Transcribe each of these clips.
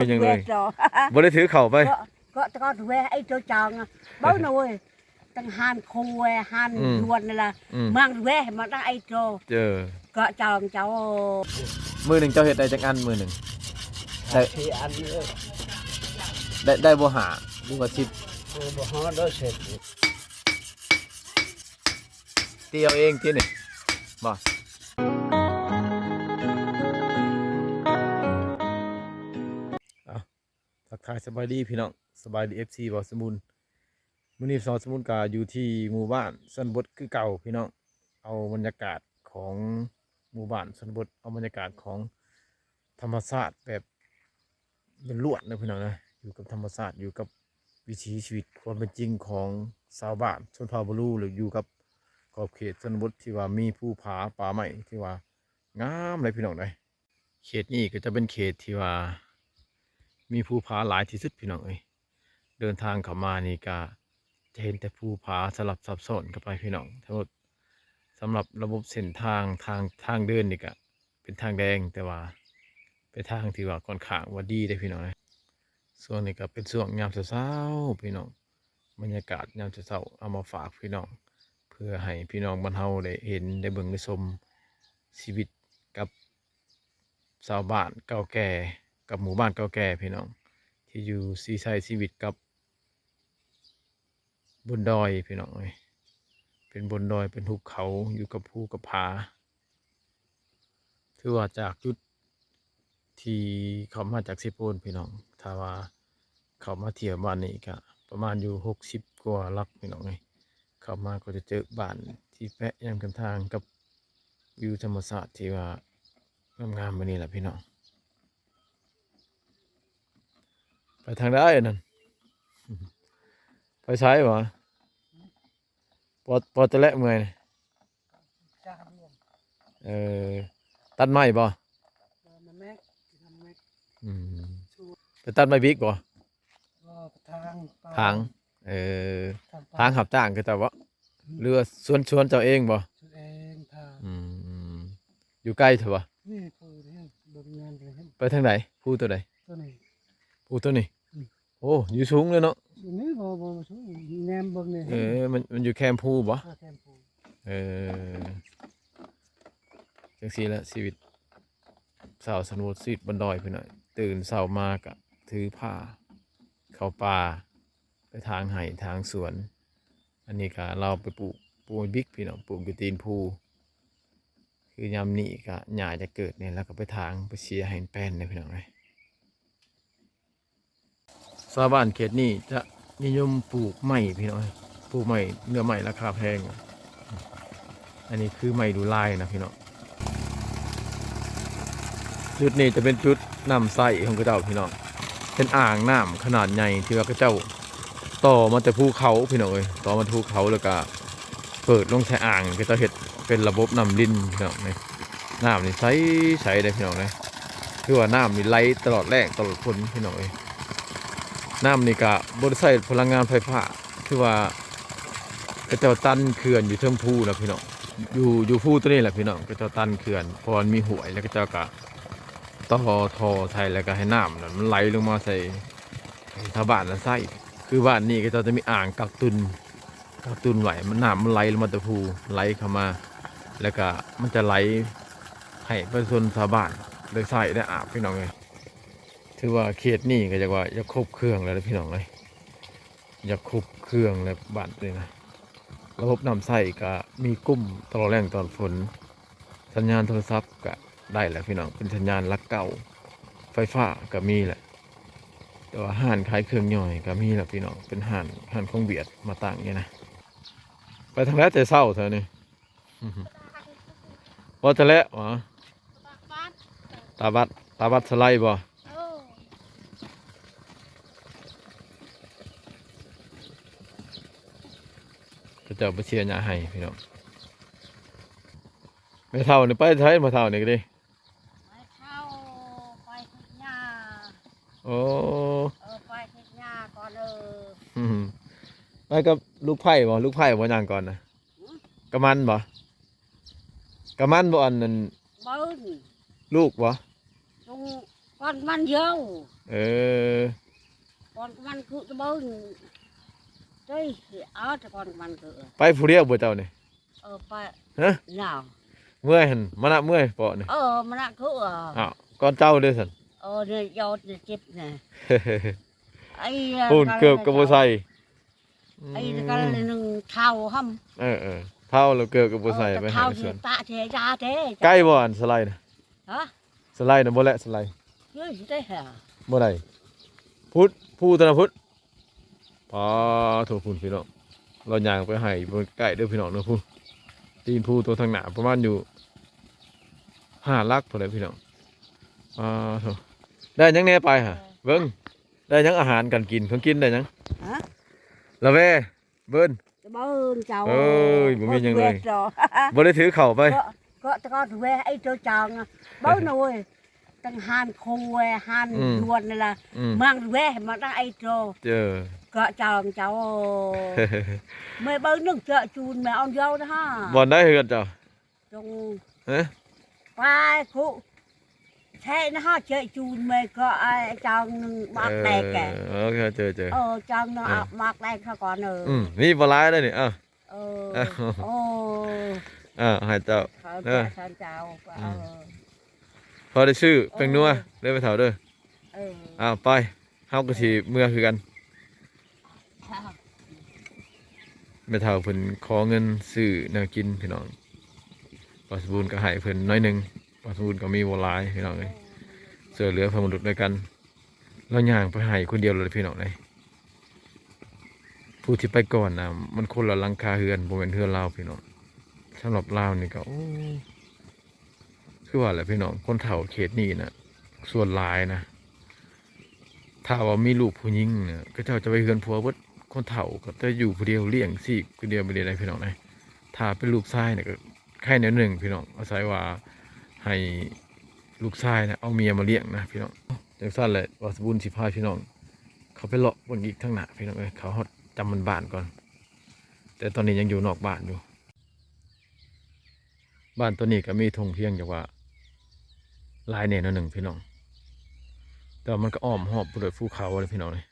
ເປັນຫຍັງເລີຍ? ບໍ່ໄດ້ຖືເຂົ້າໄປ. ເກາະ ເກາະຕະກອນແວໄອ້ໂຈຈາງ ເບົາໜ້ອຍ ຕັ້ງຮ້ານຄົງແວຮ້ານ ອືມ ດວນນັ້ນລະ ອືມ ມັງແວມາຕັ້ງໄອ້ໂຈ ເຈີ ເກາະຈອງເຈົ້າ. ມື້ໜຶ່ງເຈົ້າເຮັດໄດ້ຈັກອັນມື້ໜຶ່ງ? ໄດ້ສີ່ອັນເອີຍ. ໄດ້ ໄດ້ບໍ່ຫ້າ ຫຼືວ່າສິບ? ເອີ ບໍ່ຮອດດອກເສັດ. ຕີເອົາເອງຕິນີ້ ບໍ່? ເອົ້າ ທັກທາຍສະບາຍດີພີ່ນ້ອງ ສະບາຍດີເອັຟຊີ ເວົ້າສະໝຸນ. ມື້ນີ້ເວົ້າສະໝຸນກະຢູ່ທີ່ໝູ່ບ້ານຊົນນະບົດຄືເກົ່າພີ່ນ້ອງ. ເອົາບັນຍາກາດຂອງໝູ່ບ້ານຊົນນະບົດ ເອົາບັນຍາກາດຂອງທຳມະຊາດແບບລ້ວນໆ ເດີພີ່ນ້ອງເດີ. ຢູ່ກັບທຳມະຊາດ ຢູ່ກັບວິຖີຊີວິດຄວາມເປັນຈິງຂອງຊາວບ້ານຊົນເຜົ່າບາລູ ຫຼືຢູ່ກັບຂອບເຂດຊົນນະບົດທີ່ວ່າມີພູຜາປ່າໄມ້ທີ່ວ່າງາມເລີຍພີ່ນ້ອງເດີ. ເຂດນີ້ກໍຈະເປັນເຂດທີ່ວ່າມີພູຜາຫຼາຍທີ່ສຸດພີ່ນ້ອງເອີຍ. ເດີນທາງເຂົ້າມານີ້ກະຈະເຫັນແຕ່ພູຜາສະຫຼັບຊັບຊ້ອນເຂົ້າໄປພີ່ນ້ອງ. ສຳລັບ ສຳລັບລະບົບເສັ້ນທາງ ທາງ ທາງເດີນນີ້ກະເປັນທາງແດງ ແຕ່ວ່າເປັນທາງທີ່ວ່າຂ້ອນຂ້າງວ່າດີເດ້ພີ່ນ້ອງເອີຍ. ຊ່ວງນີ້ກະເປັນຊ່ວງຍາມເຊົ້າໆ ພີ່ນ້ອງ ບັນຍາກາດຍາມເຊົ້າໆ ເອົາມາຝາກພີ່ນ້ອງ ເພື່ອໃຫ້ພີ່ນ້ອງບ້ານເຮົາໄດ້ເຫັນ ໄດ້ເບິ່ງ ໄດ້ຊົມຊີວິດກັບຊາວບ້ານເກົ່າແກ່ ກັບໝູ່ບ້ານເກົ່າແກ່ພີ່ນ້ອງ ທີ່ຢູ່ຊີ້ໃຊ້ຊີວິດກັບ ບົນດອຍພີ່ນ້ອງເອີຍ. ເປັນບົນດອຍ ເປັນຫຸບເຂົາ ຢູ່ກັບພູກັບຜາ. ຖືວ່າຈາກຈຸດທີ່ເຂົ້າມາຈາກເຊໂປນພີ່ນ້ອງ ຖ້າວ່າເຂົ້າມາທ່ຽວບ້ານນີ້ກະປະມານຢູ່ຫົກສິບກວ່າຫຼັກພີ່ນ້ອງເອີຍ. ເຂົ້າມາກໍຈະເຈີບ້ານທີ່ແປະຍາມກາງທາງກັບວິວທຳມະຊາດທີ່ວ່າງາມໆ ແບບນີ້ແຫຼະພີ່ນ້ອງ. ໄປທາງໃດນັ້ນ? ໄປໃສຫວາ? ພໍ ພໍແຕ່ແລະເມື່ອຍ. ເອີ ຕັດໄມ້ບໍ່? ຕັດໄມ້ແມັກ ຕັດໄມ້ແມັກ. ອືມ ໄປຕັດໄມ້ບິກບໍ່? ບໍ່ ຖາງ ຖາງ. ເອີ ຖາງ ຖາງຮັບຈ້າງເຂົາເຈົ້າບໍ່? ອືມ ຫຼືວ່າສວນ ສວນເຈົ້າເອງບໍ່? ສວນເອງ ຖາງ. ອືມ ຢູ່ໃກ້ເທື່ອບໍ່? ນີ້ ພູນີ້ ເບິ່ງແມ່ນເລີຍ. ໄປທາງໃດ? ພູໂຕໃດ? ໂຕນີ້ ພູໂຕນີ້. ອືມ ໂອ້ ຢູ່ສູງເລີຍເນາະ. ຢູ່ນີ້ບໍ່ ບໍ່ ບໍ່ສູງ ແນມເບິ່ງນີ້. ເອີ ມັນ ມັນຢູ່ແຄມພູບໍ່? ເອີ ແຄມພູ. ເອີ ຈັ່ງຊີ້ແຫຼະຊີວິດຊາວຊົນນະບົດ ຊີວິດບົນດອຍພີ່ນ້ອງ. ຕື່ນເຊົ້າມາກະຖືພ້າເຂົ້າປ່າ ໄປຖາງໄຮ່ຖາງສວນ. ອັນນີ້ກະລາວໄປປູກ ປູກໄມ້ບິກພີ່ນ້ອງ ປູກຢູ່ຕີນພູ. ຄືຍາມນີ້ກະຫຍ້າຈະເກີດແດ່ ລາວກະໄປຖາງ ໄປເສຍໃຫ້ມັນແປນເດ້ພີ່ນ້ອງເອີຍ. ຊາວບ້ານເຂດນີ້ຈະນິຍົມປູກໄມ້ພີ່ນ້ອງເອີຍ ປູກໄມ້ ເນື້ອໄມ້ລາຄາແພງ. ອັນນີ້ຄືໄມ້ດູລາຍນະພີ່ນ້ອງ. ຈຸດນີ້ຈະເປັນຈຸດນ້ຳໃຊ້ຂອງເຂົາເຈົ້າພີ່ນ້ອງ ເປັນອ່າງນ້ຳຂະໜາດໃຫຍ່ທີ່ວ່າເຂົາເຈົ້າຕໍ່ມາແຕ່ພູເຂົາພີ່ນ້ອງເອີຍ ຕໍ່ມາແຕ່ພູເຂົາ ແລ້ວກະເປີດລົງໃສ່ອ່າງ ເຂົາເຈົ້າເຮັດເປັນລະບົບນ້ຳລິນພີ່ນ້ອງເອີຍ. ນ້ຳນີ້ໃສ ໃສເດ້ພີ່ນ້ອງເອີຍ ຄືວ່ານ້ຳນີ້ໄຫຼຕະຫຼອດແລ້ງຕະຫຼອດຝົນພີ່ນ້ອງເອີຍ. ນ້ຳນີ້ກະບໍ່ໄດ້ໃຊ້ພະລັງງານໄຟຟ້າ ຄືວ່າເຂົາເຈົ້າຕັນເຂື່ອນຢູ່ເທິງພູນະພີ່ນ້ອງ ຢູ່ ຢູ່ພູໂຕນີ້ແຫຼະພີ່ນ້ອງ. ເຂົາເຈົ້າຕັນເຂື່ອນ ເພາະວ່າມັນມີຫ້ວຍ ແລ້ວເຂົາເຈົ້າກະຕໍ່ທໍ່ໃສ່ ແລ້ວກະໃຫ້ນ້ຳນັ້ນມັນໄຫຼລົງມາໃສ່ ໃຫ້ຊາວບ້ານນັ້ນໃຊ້. ຄືບ້ານນີ້ເຂົາເຈົ້າຈະມີອ່າງກັກຕຸນ ກັກຕຸນໄວ້ ມັນ ນ້ຳມັນໄຫຼລົງມາແຕ່ພູ ໄຫຼເຂົ້າມາ ແລ້ວກະມັນຈະໄຫຼໃຫ້ປະຊາຊົນຊາວບ້ານໄດ້ໃຊ້ໄດ້ອາບພີ່ນ້ອງເອີຍ. ຖືວ່າເຂດນີ້ກະຢາກວ່າຢາກຄົບເຄື່ອງແລ້ວເດ້ພີ່ນ້ອງເອີຍ ຢາກຄົບເຄື່ອງແລ້ວບ້ານນີ້ນະ. ລະບົບນ້ຳໃຊ້ກະມີກຸ້ມຕະຫຼອດແລ້ງຕະຫຼອດຝົນ ສັນຍານໂທລະສັບກະໄດ້ແຫຼະພີ່ນ້ອງ ເປັນສັນຍານຫຼັກເກົ້າ ໄຟຟ້າກະມີແຫຼະ. ແຕ່ວ່າຮ້ານຂາຍເຄື່ອງຍ່ອຍກະມີແຫຼະພີ່ນ້ອງ ເປັນຮ້ານ ຮ້ານຂອງຫວຽດມາຕັ້ງນີ້ນະ. ໄປທາງໃດແຕ່ເຊົ້າແທ້ນີ້? ບໍ່ແຕ່ແລະຫວາ? ຕາບັດ ຕາບັດສະໄລບໍ່? ເຂົາເຈົ້າໄປເສຍຫຍ້າໄຮ່ພີ່ນ້ອງ. ແມ່ເຖົ້ານີ້ໄປໃສ? ແມ່ເຖົ້ານີ້ກະດີ ໄປເຖົ້າ ໄປເຮັດຫຍ້າ. ໂອ້ ເອີ ໄປເຮັດຫຍ້າກ່ອນເດີ. ໄປກັບລູກໃພ້ບໍ່? ລູກໃພ້ບໍ່ຍ່າງກ່ອນນະ? ຫື? ກະມັນບໍ່? ກະມັນບໍ່? ອັນນັ້ນ ເບິ່ງ ລູກບໍ່? ລຸງ ກ່ອນມັນເຍົວ ເອີ ກ່ອນມັນຄືຕະເບິ່ງ ເອີຍ ເອົາແຕ່ກ່ອນມັນຄື ໄປຜູ້ດຽວບໍ່ເຈົ້ານີ້? ເອີ ໄປ ຮະ? ນາວ ເມື່ອຍຫັ້ນ ມານະເມື່ອຍເປາະນີ້ ເອີ ມານະຄື ອ້າວ ກ່ອນເຈົ້າເດ້ຊັ້ນ ເອີ ນີ້ຍອດນີ້ເຈັບນີ້ ໄອ້ ພຸ້ນເກີບກໍບໍ່ໃສ່ ອືມ ໄອ້ກະໜຶ່ງເທົ້າຫັ້ນ ເອີໆ ເທົ້າແລ້ວເກີບກໍບໍ່ໃສ່ ເອີ ໄປໃຫ້ເພິ່ນ ຕະເທຍາເທ ໄກບໍ່ອັນສະໄລນະ? ຮະ? ສະໄລນະ ບໍ່ແລະສະໄລ ເຮີ້ຍ ຊິໄດ້ຫາ ບໍ່ໄດ້ ພຸ້ນ ພູຕົວນັ້ນພຸ້ນ ປາໂທ ພຸ້ນພີ່ນ້ອງ ລາວຍ່າງໄປໃຫ້ ບໍ່ໃກ້ເດີພີ່ນ້ອງເດີ ພຸ້ນ ຕີນພູຕົວທາງໜ້າ ປະມານຢູ່ຫ້າຫຼັກພຸ້ນແຫຼະພີ່ນ້ອງ ປາໂທ ໄດ້ຫຍັງແດ່ໄປຫະ? ເອີ ເບິ່ງ ໄດ້ຫຍັງອາຫານການກິນ ຂອງກິນໄດ້ຫຍັງ? ຮະ? ລະແວ ເບິ່ນ ເບິ່ນເຈົ້າ ເອີຍ ບໍ່ມີຫຍັງເລີຍ ບໍ່ໄດ້ຖືເຂົ້າໄປ ເກາະ ເກາະຕະກອນແວໄອ້ໂຕຈາງ ເບິ່ນໂອ້ຍ ຕັ້ງຮ້ານຄົວ ຮ້ານ ອືມ ດວນນີ້ລະ ອືມ ມັງແວມາຕັ້ງໄອ້ໂຕ ເຈີ ເກາະຈາງເຈົ້າ ແມ່ເບິ່ງໜຶ່ງເຈາະຈູນແມ່ອອນເຍົານະ ບ່ອນໃດເຮືອນເຈົ້າ? ຈົງ ຮະ? ປາຍຄຸ ແທ້ນະ ເຈາະຈູນແມ່ກໍໄອ້ຈາງໜຶ່ງໝາກແດງແກ ເອີ ເອີ ເຈີ ເຈີ ເອີ ຈາງໜຶ່ງ ເອີ ໝາກແດງເຂົາກ່ອນ ເອີ ອືມ ມີບໍ່ຫຼາຍເດ້ນີ້ ເອົ້າ ເອີ ເອົ້າ ໂອ້ ເອົ້າ ໃຫ້ເຈົ້າ ເອີ ເຈົ້າ ເອີ ພໍໄດ້ຊື້ແປ້ງນົວ ເອີ ເດີແມ່ເຖົ້າເດີ ເອີ ເອົາໄປ ເຮົາກໍຊິເມືອຄືກັນ ແມ່ເຖົ້າເພິ່ນຂໍເງິນຊື້ແນວກິນພີ່ນ້ອງ ບ່າວສະບູນກໍໃຫ້ເພິ່ນໜ້ອຍໜຶ່ງ ບ່າວສະບູນກໍມີບໍ່ຫຼາຍພີ່ນ້ອງເອີຍ ຊ່ວຍເຫຼືອເພື່ອມະນຸດນຳກັນ ລາວຍ່າງໄປໃຫ້ຄົນດຽວເລີຍພີ່ນ້ອງເອີຍ ຜູ້ທີ່ໄປກ່ອນນະ ມັນຄົນລະຫຼັງຄາເຮືອນ ບໍ່ແມ່ນເຮືອນລາວພີ່ນ້ອງ ສຳລັບລາວນີ້ກໍ ໂອ້ ຄືວ່າແຫຼະພີ່ນ້ອງ ຄົນເຖົ້າເຂດນີ້ນະ ສ່ວນຫຼາຍນະ ຖ້າວ່າມີລູກຜູ້ຍິງນະ ເຂົາເຈົ້າຈະໄປເຮືອນຜົວເບິດ ຄົນເຖົ້າກໍຈະຢູ່ຜູ້ດຽວ ລ້ຽງຊີບຜູ້ດຽວໄປເລີຍນະພີ່ນ້ອງນະ ຖ້າເປັນລູກຊາຍນະ ກໍໄຄແນວໜຶ່ງພີ່ນ້ອງ ອາໄສວ່າໃຫ້ລູກຊາຍນະ ເອົາເມຍມາລ້ຽງນະພີ່ນ້ອງ ຈັ່ງຊັ້ນແຫຼະ ບ່າວສະບູນຊິພາພີ່ນ້ອງເຂົ້າໄປເລາະເບິ່ງອີກທາງໜ້າພີ່ນ້ອງເອີຍ ເຂົ້າຮອດຈຳບ້ານກ່ອນ ແຕ່ຕອນນີ້ຍັງຢູ່ນອກບ້ານຢູ່. ບ້ານຕົວນີ້ກໍມີທົ່ງພຽງ ແຕ່ວ່າຫຼາຍແດ່ໜ້ອຍໜຶ່ງພີ່ນ້ອງ ແຕ່ວ່າມັນກໍອ້ອມຮອບດ້ວຍພູເຂົາເດ້ພີ່ນ້ອງເອີຍ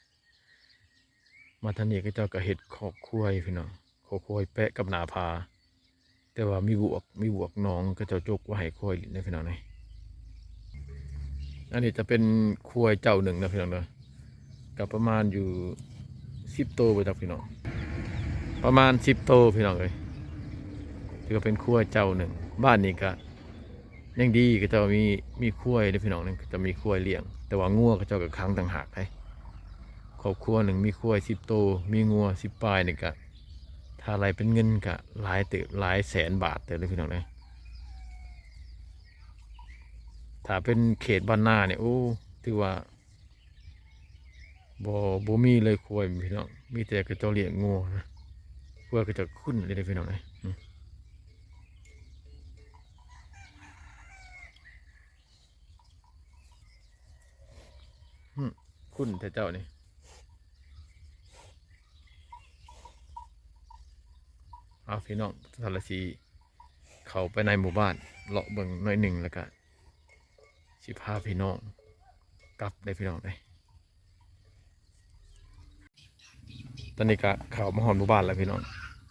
ມາທາງນີ້ເຂົາເຈົ້າກໍເຮັດຄອກຄວາຍພີ່ນ້ອງ ຄອກຄວາຍແປະກັບໜ້າຜາ ແຕ່ວ່າມີບວກ ມີບວກໜອງ ເຂົາເຈົ້າຈົກໄວ້ໃຫ້ຄວາຍຫຼິ້ນເດ້ພີ່ນ້ອງເອີຍ ອັນນີ້ຈະເປັນຄວາຍເຈົ້າໜຶ່ງນະພີ່ນ້ອງເດີ ກໍປະມານຢູ່ສິບໂຕບໍ່ຈັກພີ່ນ້ອງ ປະມານສິບໂຕພີ່ນ້ອງເອີຍ ຖືວ່າເປັນຄວາຍເຈົ້າໜຶ່ງ ບ້ານນີ້ກະຍັງດີ ເຂົາເຈົ້າມີ ມີຄວາຍເດ້ພີ່ນ້ອງ ເຂົາເຈົ້າມີຄວາຍລ້ຽງ ແຕ່ວ່າງົວເຂົາເຈົ້າກະຂັງຕ່າງຫາກເດ້ ຄອບຄົວໜຶ່ງມີຄວາຍສິບໂຕ ມີງົວສິບປາຍນີ້ກະ ຖ້າໄລ່ເປັນເງິນກະຫຼາຍເຕີບ ຫຼາຍແສນບາດເຕີບເດ້ພີ່ນ້ອງເອີຍ ຖ້າເປັນເຂດບ້ານນານີ້ ໂອ້ ຖືວ່າ ບໍ່ ບໍ່ມີເລີຍຄວາຍພີ່ນ້ອງ ມີແຕ່ເຂົາເຈົ້າລ້ຽງງົວນະ ຄວາຍເຂົາເຈົ້າຂຸ້ນເລີຍເດ້ພີ່ນ້ອງເອີຍ ອືມ ອືມ ຂຸ້ນແທ້ເຈົ້ານີ້ ເອົາພີ່ນ້ອງ ສາລະສີ ເຂົ້າໄປໃນໝູ່ບ້ານ ເລາະເບິ່ງໜ້ອຍໜຶ່ງ ແລ້ວກະຊິພາພີ່ນ້ອງກັບເດ້ພີ່ນ້ອງເດ້ ຕອນນີ້ກະເຂົ້າມາຮອດໝູ່ບ້ານແລ້ວພີ່ນ້ອງ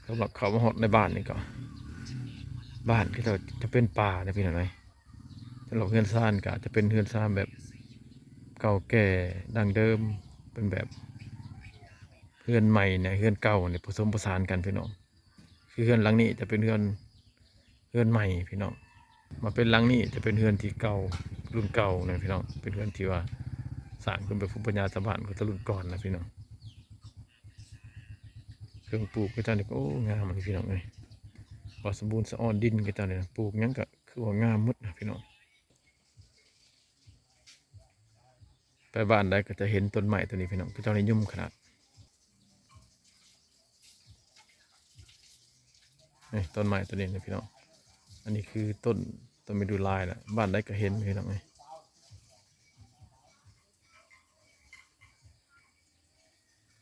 ສຳລັບເຂົ້າມາຮອດໃນບ້ານນີ້ກໍ ບ້ານເຂົາເຈົ້າຈະເປັນປ່າເດ້ພີ່ນ້ອງເອີຍ ສຳລັບເຮືອນຊານກະຈະເປັນເຮືອນຊານແບບເກົ່າແກ່ດັ້ງເດີມ ເປັນແບບເຮືອນໃໝ່ແດ່ ເຮືອນເກົ່າແດ່ ປະສົມປະສານກັນພີ່ນ້ອງ ຄືເຮືອນຫຼັງນີ້ຈະເປັນເຮືອນ ເຮືອນໃໝ່ພີ່ນ້ອງ ມາເປັນຫຼັງນີ້ຈະເປັນເຮືອນທີ່ເກົ່າ ລຸ້ນເກົ່ານະພີ່ນ້ອງ ເປັນເຮືອນທີ່ວ່າສ້າງຂຶ້ນແບບພູມປັນຍາຊາວບ້ານຕັ້ງແຕ່ລຸ້ນກ່ອນນະພີ່ນ້ອງ ເຄື່ອງປູກເຂົາເຈົ້ານີ້ກໍ ໂອ້ ງາມອີ່ຫຼີພີ່ນ້ອງເອີຍ ວ່າສົມບູນສະອອນ ດິນເຂົາເຈົ້ານີ້ນະ ປູກຫຍັງກໍຄືວ່າງາມໝົດນະພີ່ນ້ອງ. ໄປບ້ານໃດກໍຈະເຫັນຕົ້ນໄມ້ຕົວນີ້ພີ່ນ້ອງ ເຂົາເຈົ້ານິຍົມຂະໜາດ ນີ້ ຕົ້ນໄມ້ຕົວນີ້ນະພີ່ນ້ອງ ອັນນີ້ຄືຕົ້ນ ຕົ້ນໄມ້ດູລາຍນະ ບ້ານໃດກໍເຫັນພີ່ນ້ອງເອີຍ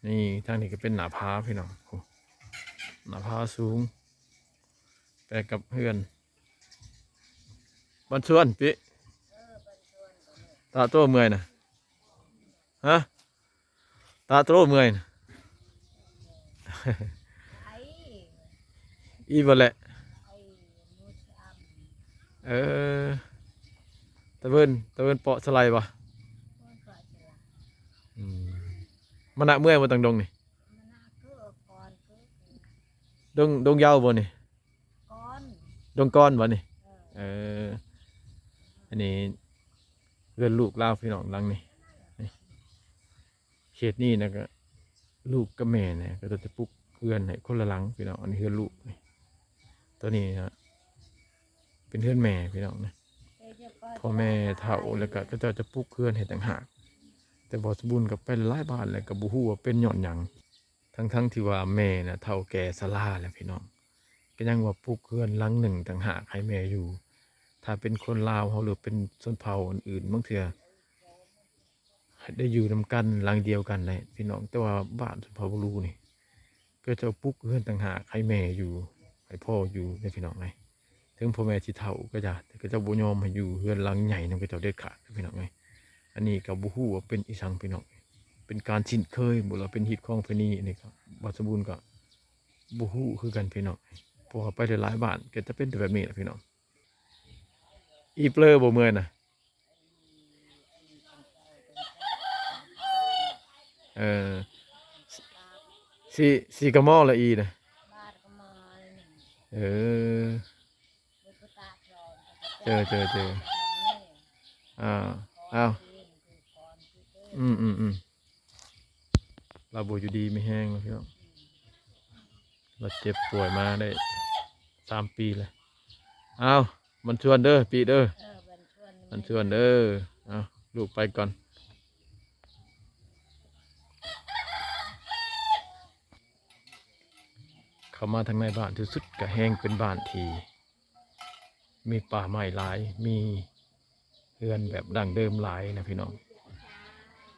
ນີ້ ທາງນີ້ກໍເປັນໜ້າຜາພີ່ນ້ອງ ໂອ້ ໜ້າຜາສູງ ແປະກັບເຮືອນ ບ້ານສວນຕິ ເອີ ບ້ານສວນ ຕ ຕາໂຕເມື່ອຍນະ? ຮະ? ຕາໂຕເມື່ອຍນະ? ອີ່ບໍ່ແຫຼະ? ເອີ ຕາເວີນ ຕາເວີນເປາະສະໄລບໍ່? ອືມ ມານະເມື່ອຍບໍ່ ຕັງດົງນີ້? ດົງ ດົງຍາວບໍ່ນີ້? ດອນ ດອນບໍ່ນີ້? ເອີ ເອີ ອັນນີ້ເຮືອນລູກລາວພີ່ນ້ອງ ຫຼັງນີ້ ນີ້ ເຂດນີ້ນະ ກະລູກກັບແມ່ນະ ກະຈະປຸກເຮືອນໃຫ້ຄົນລະຫຼັງພີ່ນ້ອງ. ອັນນີ້ເຮືອນລູກນີ້ ໂຕນີ້ນະ ເປັນເຮືອນແມ່ພີ່ນ້ອງນະ. ພໍ່ແມ່ເຖົ້າແລ້ວກະ ເຂົາເຈົ້າຈະປຸກເຮືອນໃຫ້ຕ່າງຫາກ ແຕ່ບໍ່ສົມບູນ ກະໄປຫຼາຍບ້ານແລ້ວ ກະບໍ່ຮູ້ວ່າເປັນຍ້ອນຫຍັງ. ທັງໆທີ່ວ່າແມ່ນະເຖົ້າແກ່ຊະລາແລ້ວພີ່ນ້ອງ ກໍຍັງວ່າປຸກເຮືອນຫຼັງໜຶ່ງຕ່າງຫາກໃຫ້ແມ່ຢູ່. ຖ້າເປັນຄົນລາວເຮົາ ຫຼືເປັນຊົນເຜົ່າອື່ນໆ ບາງເທື່ອໄດ້ຢູ່ນຳກັນຫຼັງດຽວກັນແຫຼະພີ່ນ້ອງ. ແຕ່ວ່າບ້ານຊົນເຜົ່າບາລູນີ້ ເຂົາເຈົ້າປຸກເຮືອນຕ່າງຫາກໃຫ້ແມ່ຢູ່ ໃຫ້ພໍ່ຢູ່ເດ້ພີ່ນ້ອງເອີຍ. ເຖິງພໍ່ແມ່ຊິເຖົ້າກໍຢ່າ ແຕ່ເຂົາເຈົ້າບໍ່ຍອມໃຫ້ຢູ່ເຮືອນຫຼັງໃຫຍ່ນຳເຂົາເຈົ້າເດັດຂາດພີ່ນ້ອງເອີຍ. ອັນນີ້ກໍບໍ່ຮູ້ວ່າເປັນອີ່ຫຍັງພີ່ນ້ອງ ເປັນການຊິນເຄີຍບໍ່ ຫຼືເປັນຮີດຄອງປະເພນີ ອັນນີ້ກໍບ່າວສົມບູນກໍບໍ່ຮູ້ຄືກັນພີ່ນ້ອງ. ເພາະວ່າໄປຫຼາຍໆບ້ານກໍຈະເປັນແບບນີ້ແຫຼະພີ່ນ້ອງ. ອີເປລີບໍ່ເມື່ອຍນະ? ເອີ ຊິ ຊິກະມໍລະອີນະ? ເອີ ເຈີ ເຈີ ເຈີ ອ່າ ອ້າວ ອືມ ອືມ ອືມ ລາວບໍ່ຢູ່ດີມີແຮງແລ້ວພີ່ນ້ອງ ລາວເຈັບປ່ວຍມາໄດ້ສາມປີແລ້ວ. ອ້າວ ມັນຊວນເດີ ປີເດີ ເອີ ມັນຊວນເດີ. ອ້າວ ລູກໄປກ່ອນ. ເຂົ້າມາທາງໃນບ້ານທີ່ສຸດກະແຮ່ງເປັນບ້ານທີ່ມີປ່າໄມ້ຫຼາຍ ມີເຮືອນແບບດັ້ງເດີມຫຼາຍນະພີ່ນ້ອງ.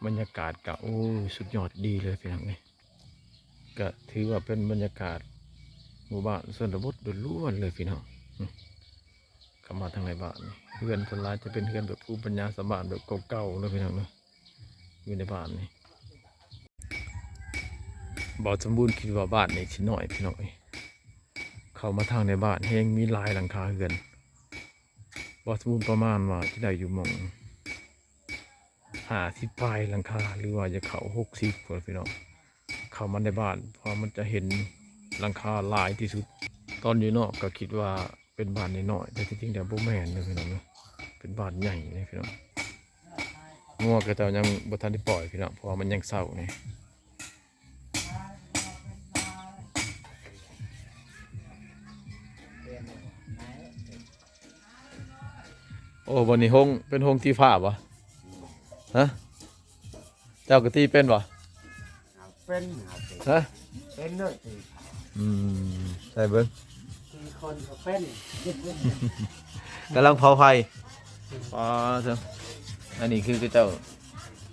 ບັນຍາກາດກະ ໂອ້ຍ ສຸດຍອດດີເລີຍພີ່ນ້ອງເອີຍ. ກະຖືວ່າເປັນບັນຍາກາດໝູ່ບ້ານຊົນນະບົດລ້ວນໆເລີຍພີ່ນ້ອງ. ເຂົ້າມາທາງໃນບ້ານນີ້ ເຮືອນສ່ວນຫຼາຍຈະເປັນເຮືອນແບບພູມປັນຍາຊາວບ້ານແບບເກົ່າໆເນາະພີ່ນ້ອງເນາະ. ຢູ່ໃນບ້ານນີ້ ບ່າວສົມບູນຄິດວ່າບ້ານນີ້ຊິນ້ອຍພີ່ນ້ອງເອີຍ. ເຂົ້າມາທາງໃນບ້ານແຮ່ງມີຫຼາຍຫຼັງຄາເຮືອນ. ບ່າວສົມບູນປະມານວ່າຊິໄດ້ຢູ່ໝ່ອງຫ້າສິບປາຍຫຼັງຄາ ຫຼືວ່າຈະເຂົ້າຫົກສິບພຸ້ນພີ່ນ້ອງ. ເຂົ້າມາໃນບ້ານ ເພາະວ່າມັນຈະເຫັນຫຼັງຄາຫຼາຍທີ່ສຸດ. ຕອນຢູ່ນອກກໍຄິດວ່າເປັນບ້ານນ້ອຍໆ ແຕ່ທີ່ຈິງແລ້ວບໍ່ແມ່ນເດີພີ່ນ້ອງເດີ ເປັນບ້ານໃຫຍ່ເດ້ພີ່ນ້ອງ. ງົວເຂົາເຈົ້າຍັງບໍ່ທັນໄດ້ປ່ອຍພີ່ນ້ອງ ເພາະວ່າມັນຍັງເຊົ້າແດ່. ໂອ້ ບ່ອນນີ້ໂຮງ ເປັນໂຮງຕີພ້າບໍ່? ຮະ? ເຈົ້າກໍຕີເປັນບໍ່? ເປັນ ຮະ? ເປັນເດີຕີພ້າ. ອືມ ໃສ່ເບິ່ງ ຕີຄົນກໍເປັນ ກຳລັງເຜົາໄຟ. ອໍ ເທີ ອັນນີ້ຄືເຂົາເຈົ້າ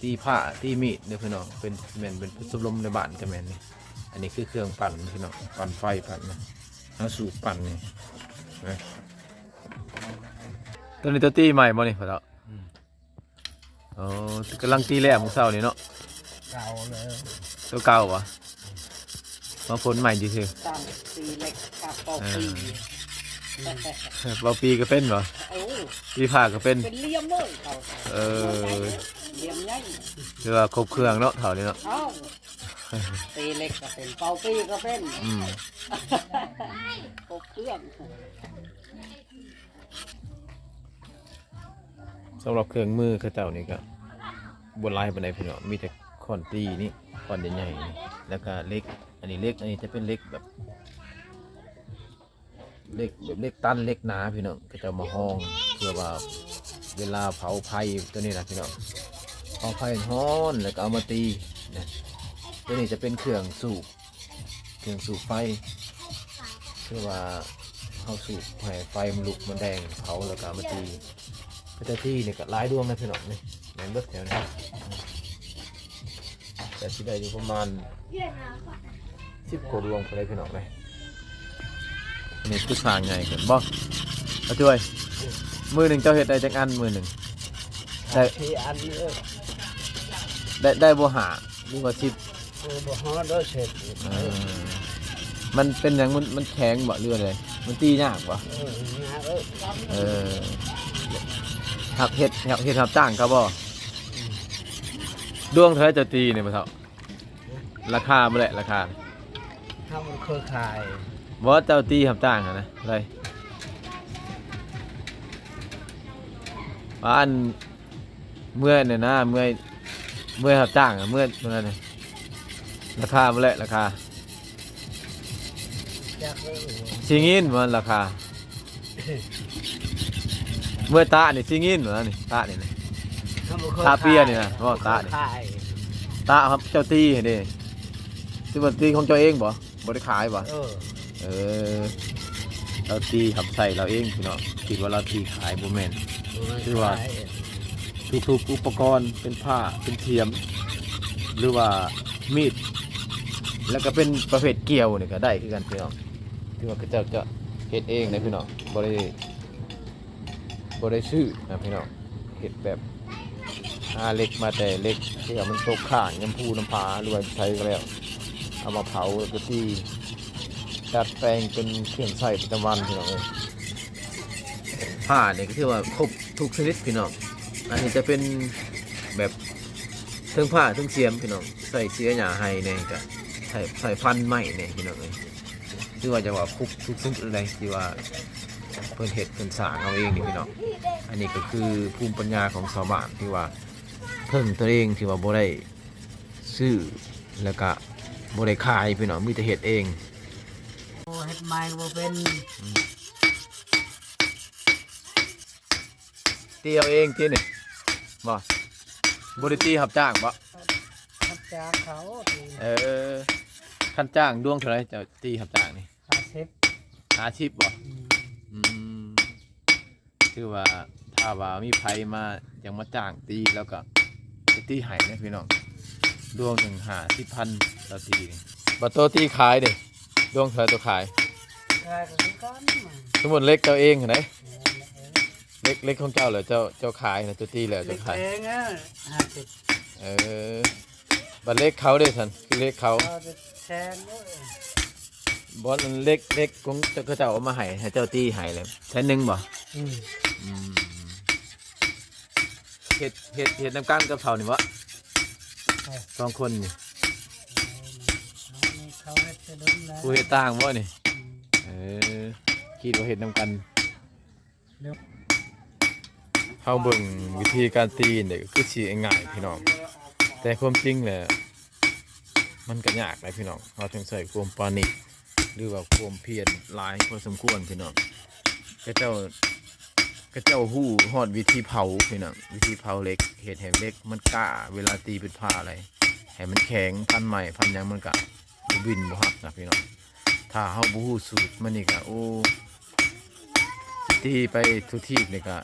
ຕີພ້າ ຕີມີດເດີພີ່ນ້ອງ. ເປັນ ແມ່ນເປັນຜູ້ຊົມລົມໃນບ້ານກໍແມ່ນນີ້. ອັນນີ້ຄືເຄື່ອງປັ່ນພີ່ນ້ອງ ປັ່ນໄຟປັ່ນນະ ເຮົາສູບປັ່ນນີ້ນະ. ໂຕນີ້ໂຕຕີໃໝ່ບໍ່ນີ້ພໍ່ເຖົ້າ? ອືມ ອໍ ກຳລັງຕີແລ້ວມື້ເຊົ້ານີ້ເນາະ. ເກົ່າເລີຍ ໂຕເກົ່າຫວາ? ມາຝົນໃໝ່ຊື່ໆ ຕັ້ງຕີເຫຼັກກັບເປົ່າປີ. ເອີ ເປົ່າປີກໍເປັນບໍ່? ໂອ້ ຕີພ້າກໍເປັນ ເປັນຫຼຽມເລີຍເຂົາ. ເອີ ຫຼຽມໃຫຍ່ ຖືວ່າຄົບເຄື່ອງເນາະ ເຖົ້ານີ້ເນາະ. ເອົ້າ ຕີເຫຼັກກໍເປັນ ເປົ່າປີກໍເປັນ. ອືມ ຄົບເຄື່ອງ. ສຳລັບເຄື່ອງມືເຂົາເຈົ້ານີ້ກໍບໍ່ຫຼາຍປານໃດພີ່ນ້ອງ ມີແຕ່ຄ້ອນຕີນີ້ ຄ້ອນໃຫຍ່ໆນີ້ ແລ້ວກໍເຫຼັກ. ອັນນີ້ເຫຼັກ ອັນນີ້ຈະເປັນເຫຼັກແບບ ເຫຼັກແບບເຫຼັກຕັນ ເຫຼັກໜາພີ່ນ້ອງ. ເຂົາເຈົ້າມາຮອງເພື່ອວ່າເວລາເຜົາໄຟ ໂຕນີ້ນະພີ່ນ້ອງ ເຜົາໄຟຮ້ອນ ແລ້ວກໍເອົາມາຕີນະ. ໂຕນີ້ຈະເປັນເຄື່ອງສູບ ເຄື່ອງສູບໄຟ ຄືວ່າເຮົາສູບໃຫ້ໄຟມັນລຸກມັນແດງ ເຜົາແລ້ວກໍເອົາມາຕີ. ເຂົາເຈົ້າຕີນີ້ກໍຫຼາຍດວງນະພີ່ນ້ອງ ນີ້ແມ່ນເບິດແຖວນີ້ ກໍຊິໄດ້ຢູ່ປະມານສິບກວ່າດວງພຸ້ນເດ້ພີ່ນ້ອງເດ້. ອັນນີ້ຄືສ້າງໃຫຍ່ຂຶ້ນບໍ່ ອາຈວຍ? ມື້ໜຶ່ງເຈົ້າເຮັດໄດ້ຈັກອັນມື້ໜຶ່ງ? ເ ໄດ້ ສີ່ອັນເອີ ໄດ້ ໄດ້ບໍ່ ຫ້າ ຫຼືວ່າ ສິບ? ໂອ້ ບໍ່ຮອດດອກເຊັດ ເອີ ມັນເປັນຫຍັງ? ມັນ ມັນແຂງບໍ່ ຫຼືວ່າໃດ? ມັນຕີຍາກບໍ່? ເອີ ຍາກເອີ ເອີ ຮັບເຮັດ ຮັບເຮັດຮັບຈ້າງເຂົາບໍ່? ອືມ ດວງເທົ່າໃດເຈົ້າຕີນີ້ພໍ່ເຖົ້າ? ລາຄາບໍ່ແຫຼະ ລາຄາ ເຮົາບໍ່ເຄີຍຂາຍ. ບໍ່ ເຈົ້າຕີຮັບຈ້າງຫັ້ນນະ ເທົ່າໃດ? ວ່າອັນ ເມື່ອນັ້ນນະ ເມື່ອ ເມື່ອຮັບຈ້າງ ເມື່ອນັ້ນນະ ລາຄາບໍ່ແຫຼະ ລາຄາ ຈັກເອີ ຊິຍິນບໍ່ລາຄາ? ເມື່ອຕານີ້ຊິຍິນບໍ່ນີ້ ຕານີ້ນະ ເຮົາບໍ່ເຄີຍຂາຍ ຕາເປຍນີ້ນະ ບໍ່ຕານີ້ ເຮົາບໍ່ເຄີຍຂາຍ ຕາເຈົ້າຕີຫັ້ນເດ້ ທີ່ວ່າຕີຂອງເຈົ້າເອງບໍ່? ບໍ່ໄດ້ຂາຍບໍ່? ເອີ ເອີ ລາວຕີທຳໃສ່ລາວເອງພີ່ນ້ອງ ຄິດວ່າລາວຕີຂາຍ ບໍ່ແມ່ນ ບໍ່ແມ່ນ ຄືວ່າ ຂາຍ ທຸກໆອຸປະກອນ ເປັນພ້າ ເປັນສຽມ ຫຼືວ່າມີດ ແລ້ວກໍເປັນປະເພດກ່ຽວນີ້ກໍໄດ້ຄືກັນພີ່ນ້ອງ ຄືວ່າເຂົາເຈົ້າຈະເຮັດເອງນະພີ່ນ້ອງ ບໍ່ໄດ້ ບໍ່ໄດ້ຊື້ນະພີ່ນ້ອງ ເຮັດແບບຫາເຫຼັກມາແຕ່ເຫຼັກທີ່ວ່າມັນຕົກຄ້າງນຳພູນຳຜາ ຫຼືວ່າໃສກໍແລ້ວ ເອົາມາເຜົາ ແລ້ວກໍຕີ ດັດແປງເປັນເຄື່ອງໃຊ້ປະຈຳວັນພີ່ນ້ອງເອີຍ. ຜ້ານີ້ກໍຖືວ່າຄົບທຸກຊະນິດພີ່ນ້ອງ ອັນນີ້ຈະເປັນແບບເທິງຜ້າເທິງສຽມພີ່ນ້ອງ ໃສ່ເສຍຫຍ້າໄຮ່ແດ່ ກໍໃສ່ ໃສ່ຟັນໄມ້ແດ່ພີ່ນ້ອງເອີຍ. ຖືວ່າຈະວ່າຄົບທຸກຊະນິດເລີຍ ທີ່ວ່າເພິ່ນເຮັດເພິ່ນສ້າງເອົາເອງນີ້ພີ່ນ້ອງ. ອັນນີ້ກໍຄືພູມປັນຍາຂອງຊາວບ້ານ ທີ່ວ່າເພິ່ງຕົນເອງ ທີ່ວ່າບໍ່ໄດ້ຊື້ ແລ້ວກະບໍ່ໄດ້ຂາຍພີ່ນ້ອງ ມີແຕ່ເຮັດເອງ. ໂອ້ ເຮັດໃໝ່ກໍບໍ່ເປັນ ອືມ ຕີເອົາເອງຕິນີ້ບໍ່? ບໍ່ໄດ້ຕີຮັບຈ້າງບໍ່? ຮັບຈ້າງເຂົາຕີ. ເອີ ຄັນຈ້າງດວງເທົ່າໃດ ເຈົ້າຕີຮັບຈ້າງນີ້? ຫ້າສິບ ຫ້າສິບບໍ່? ອືມ ອືມ ຖືວ່າຖ້າວ່າມີໃຜມາ ຢາກມາຈ້າງຕີ ແລ້ວກໍຈະຕີໃຫ້ນະພີ່ນ້ອງ ດວງໜຶ່ງຫ້າສິບພັນ ລາວຕີນີ້. ບັດໂຕຕີຂາຍເດ ດວງເທົ່າໃດໂຕຂາຍ? ຂາຍກໍຄືກັນ ສົມມຸດເຫຼັກເຈົ້າເອງຫັ້ນໃດ ເອີ ເຫຼັກ ເຫຼັກຂອງເຈົ້າແຫຼະ ເຈົ້າ ເຈົ້າຂາຍນະ ເຈົ້າຕີແລ້ວເຈົ້າຂາຍ ເຫຼັກເອງ ຫ້າສິບ. ເອີ ບັດເຫຼັກເຂົາເດຊັ້ນ ຄືເຫຼັກເຂົາ ເຂົາແສນເດີ. ບໍ່ ອັນເຫຼັກ ເຫຼັກຂອງເຂົາເຈົ້າເອົາມາໃຫ້ ໃຫ້ເຈົ້າຕີໃຫ້ແລ້ວແສນໜຶ່ງບໍ່? ອືມ ອືມ ເຮັດ ເຮັດ ເຮັດນຳກັນກັບເຂົານີ້ບໍ່? ເອີ ສອງຄົນນີ້ ເອີ ເຂົາເຮັດແຕ່ດົນແລ້ວ ຜູ້ເຮັດຕ່າງບໍ່ນີ້? ອືມ ເອີ ຄິດວ່າເຮັດນຳກັນ. ເຮົາເບິ່ງວິທີການຕີນີ້ກໍຄືຊິງ່າຍພີ່ນ້ອງ ແຕ່ຄວາມຈິງແລ້ວມັນກໍຍາກຫຼາຍພີ່ນ້ອງ ເຮົາຕ້ອງໃຊ້ຄວາມປານີດ ຫຼືວ່າຄວາມພຽນຫຼາຍພໍສົມຄວນພີ່ນ້ອງ. ເຂົາເຈົ້າ ເຂົາເຈົ້າຮູ້ຮອດວິທີເຜົາພີ່ນ້ອງ ວິທີເຜົາເຫຼັກ ເຮັດໃຫ້ເຫຼັກມັນກ້າ ເວລາຕີເປັນພ້າແລ້ວໃຫ້ມັນແຂງ ພັນໄມ້ພັນຫຍັງມັນກໍບໍ່ບິນບໍ່ຫັກນະພີ່ນ້ອງ. ຖ້າເຮົາບໍ່ຮູ້ສູດມັນນີ້ກໍ ໂອ້ ຊິຕີໄປທຸກທີບນີ້ກໍ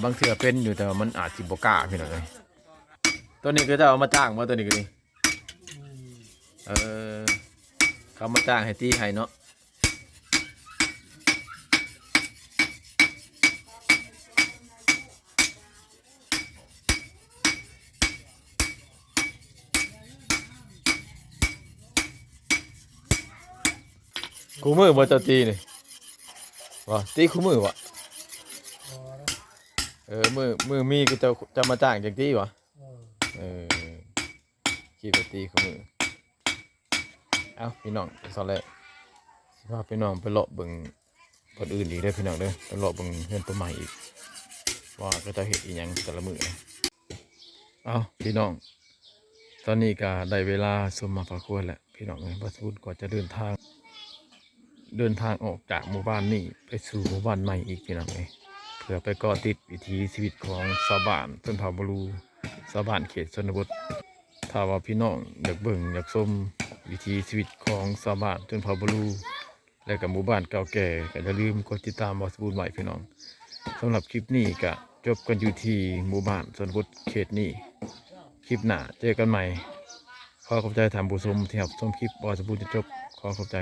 ບາງເທື່ອເປັນຢູ່ ແຕ່ວ່າມັນອາດຊິບໍ່ກ້າພີ່ນ້ອງເອີຍ. ຕົວນີ້ເຂົາເຈົ້າເອົາມາຈ້າງບໍ່? ຕົວນີ້ກໍດີ ອືມ ເອີ ເຂົາມາຈ້າງໃຫ້ຕີໃຫ້ເນາະ. ຄູ່ມື້ບໍ່ເຈົ້າຕີນີ້? ບໍ່ ຕີຄູ່ມື້ບໍ່? ບໍ່ ເອີ ມື້ ມື້ມີກໍເຈົ້າ ເຈົ້າມາຈ້າງຈັ່ງຕີບໍ່? ເອີ ເອີ ຄິດວ່າຕີຄູ່ມື້. ເອົ້າ ພີ່ນ້ອງ ຊັ້ນແຫຼະ ຊິພາພີ່ນ້ອງໄປເລາະເບິ່ງບ່ອນອື່ນອີກເດີພີ່ນ້ອງເດີ ໄປເລາະເບິ່ງເຮືອນປ້າໃໝ່ອີກ ວ່າເຂົາເຈົ້າເຮັດອີ່ຫຍັງແຕ່ລະມື້. ເອົ້າ ພີ່ນ້ອງ ຕອນນີ້ກໍໄດ້ເວລາຊົມໝາກພາຄວນແລ້ວພີ່ນ້ອງເອີຍ. ບ່າວສະບຸນກໍຈະເດີນທາງ ເດີນທາງອອກຈາກໝູ່ບ້ານນີ້ໄປສູ່ໝູ່ບ້ານໃໝ່ອີກພີ່ນ້ອງເອີຍ ເພື່ອໄປເກາະຕິດວິຖີຊີວິດຂອງຊາວບ້ານຊົນເຜົ່າບະລູ ຊາວບ້ານເຂດຊົນນະບົດ. ຖ້າວ່າພີ່ນ້ອງຢາກເບິ່ງຢາກຊົມວິຖີຊີວິດຂອງຊາວບ້ານຊົນເຜົ່າບະລູ ແລະກໍໝູ່ບ້ານເກົ່າແກ່ ກໍຢ່າລືມກົດຕິດຕາມບ່າວສະບຸນໄວ້ພີ່ນ້ອງ. ສຳລັບຄລິບນີ້ກໍຈົບກັນຢູ່ທີ່ໝູ່ບ້ານຊົນນະບົດເຂດນີ້. ຄລິບໜ້າເຈີກັນໃໝ່. ຂໍຂອບໃຈທ່ານຜູ້ຊົມທີ່ຮັບຊົມຄລິບບ່າວສະບຸນຈົນຈົບ. ຂໍຂອບໃຈ.